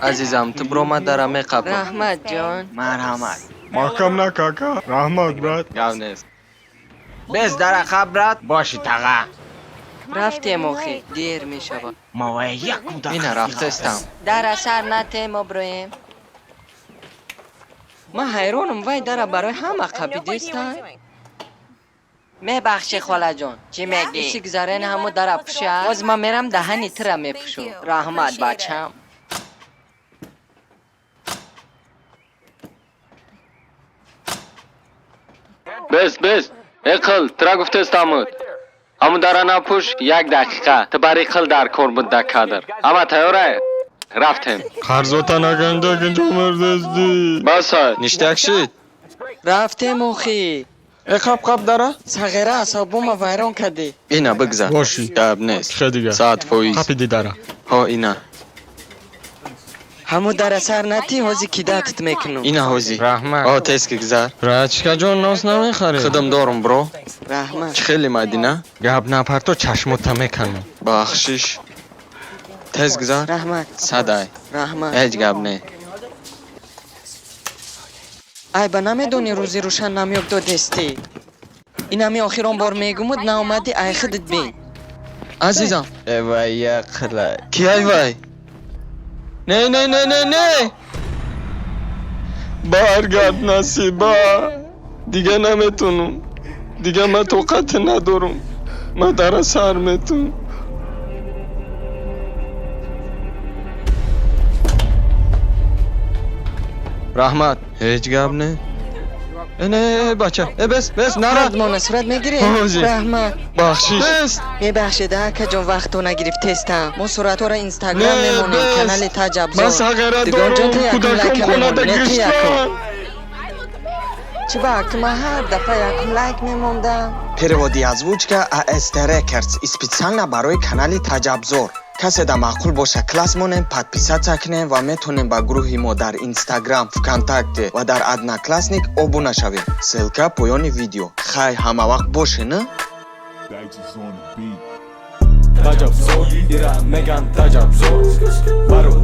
Азизам, ту биромад дара меқапам. Раҳмат, ҷон. Марҳамат. Маҳкам нака, ака. Раҳмат, брат. Гап нест. Без дара қап, брат. Боши, таға. Рафтем охи, дер мешавад. Мавая як кӯдак. Ина рафтестам. Дара сар натем, оброем. Ман ҳайронам, вай дара барои ҳама қапидеста. Мебахшӣ, холаҷон. Чӣ мегӣ? Иши гузарен ҳамо дара пуша. Боз ман мерам даҳани тира мепӯшум. Раҳмат, бачам. Бес, бес. Э қил, тира гуфтестамуд. Ҳаму дара напӯш, як дақиқа. Ту бари қил дар кор буд да кадр. Ама тайёрай? Рафтем. Қарзота наганҷа гинҷо мурдестӣ. Басай, ништяк шид. Рафтем охи. Э қап қап дара? Сағира асобума вайрон кардӣ. Ина бигзар. Боши. Гап нест. Хе дига. 100%. Қапиди дара. Ҳо ина. Ҳамо дара сар натӣ, ҳози кидатат мекунам. Ина ҳози. Раҳмат. О тез ки гузар. Братчика ҷон, нос намехарӣ? Худам дорум, бро. Раҳмат. Чӣ хеле мадина? Гап напарто, чашмота меканам. Бахшиш. Тез гузар. Раҳмат. Садай. Раҳмат. Ҳеҷ гап не. Ай ба намедонӣ рӯзи рӯшан намёб додестӣ. Инами охирон бор мегумуд, наомадӣ, ай худат бин. Азизам. Эвай яқлай. Ки ай вай? Не, не, не, не, не. Баргард, Насиба. Дига наметунам. Дига ман тоқате надорум. Ман дара сар метун. Раҳмат. Ҳеҷ гап не. Э не, бача. Э бес, бес, нара. Мона сурат мегирем? Ҳози. Раҳмат. Бахшиш. Бес. Мебахшед, акаҷон, вақтона нагирифтестам. Мо суратҳоро инстаграм Не, мемонем, бес. Канали Таҷабзор. Ман сағира Дугонҷон, дорум, ту якум кӯдакам лайка хонада мемон, не ту якум. гиштан. Чӣ ба ки ман ҳар дафъа якум лайк мемондам? Переводи озвучка АСТ Records специально барои канали Таҷабзор. Касе да маъқул боша, класс монем, подписаться кунем ва метонем ба гурӯҳи мо дар Инстаграм, ВКонтакте ва дар Одноклассник обуна шавем. Ссылка поёни видео. Хай, ҳама вақт боше, на? Таҷабзор, ира меган таҷабзор. Баро.